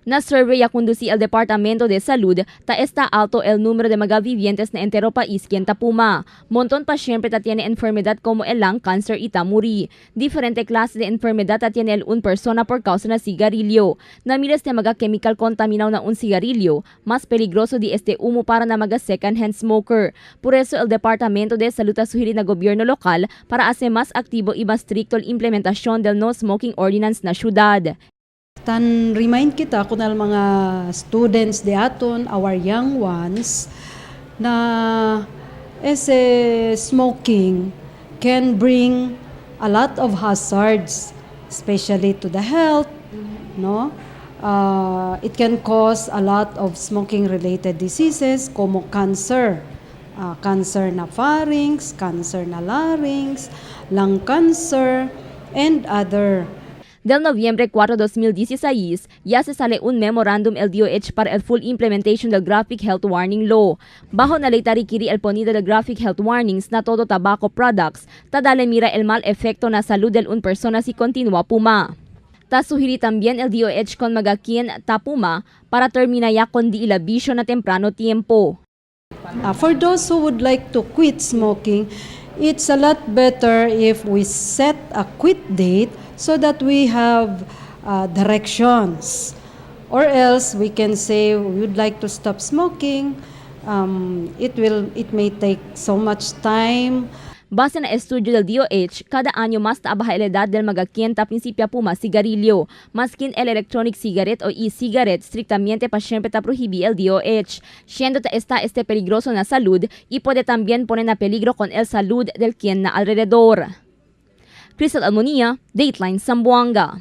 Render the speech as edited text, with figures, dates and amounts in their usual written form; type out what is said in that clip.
Na survey a conduci el Departamento de Salud, ta está alto el número de mga vivientes na entero país quien ta puma. Montón paciente ta tiene enfermedad como el lung cancer y ta muri. Diferente clase de enfermedad ta tiene el un persona por causa na cigarillo. Na miles de mga chemical contaminado na un cigarillo, más peligroso di este humo para na mga second-hand smoker. Por eso el Departamento de Salud ta suhiri na gobierno local para hacer más activo y más estricto la implementación del no smoking ordinance na syudad. Tan remind kita kung al mga students de aton, our young ones, na ese smoking can bring a lot of hazards, especially to the health, no? It can cause a lot of smoking-related diseases como cancer. Cancer na pharynx, cancer na larynx, lung cancer, and other. Del noviembre 4, 2016, ya se sale un memorándum el DOH para el full implementation del Graphic Health Warning Law. Bajo na ley ta requiri el ponido del Graphic Health Warnings na todo tobacco products, ta dale mira el mal efecto na salud del un persona si continúa puma. Ta suhiri también el DOH con mga quien ta puma para terminar ya con di ila bisyo na temprano tiempo. For those who would like to quit smoking, it's a lot better if we set a quit date so that we have directions. Or else we can say we would like to stop smoking. It may take so much time. Base na estudio del DOH, cada año más ta baja el edad del mga quien ta principia puma cigarillo. Maskin el electronic cigarette o e-cigarette estrictamente pa siempre ta prohibi el DOH. Siendo ta está este peligroso na salud y puede también poner na peligro con el salud del quien na alrededor. Crystal Almonia, Dateline Zamboanga.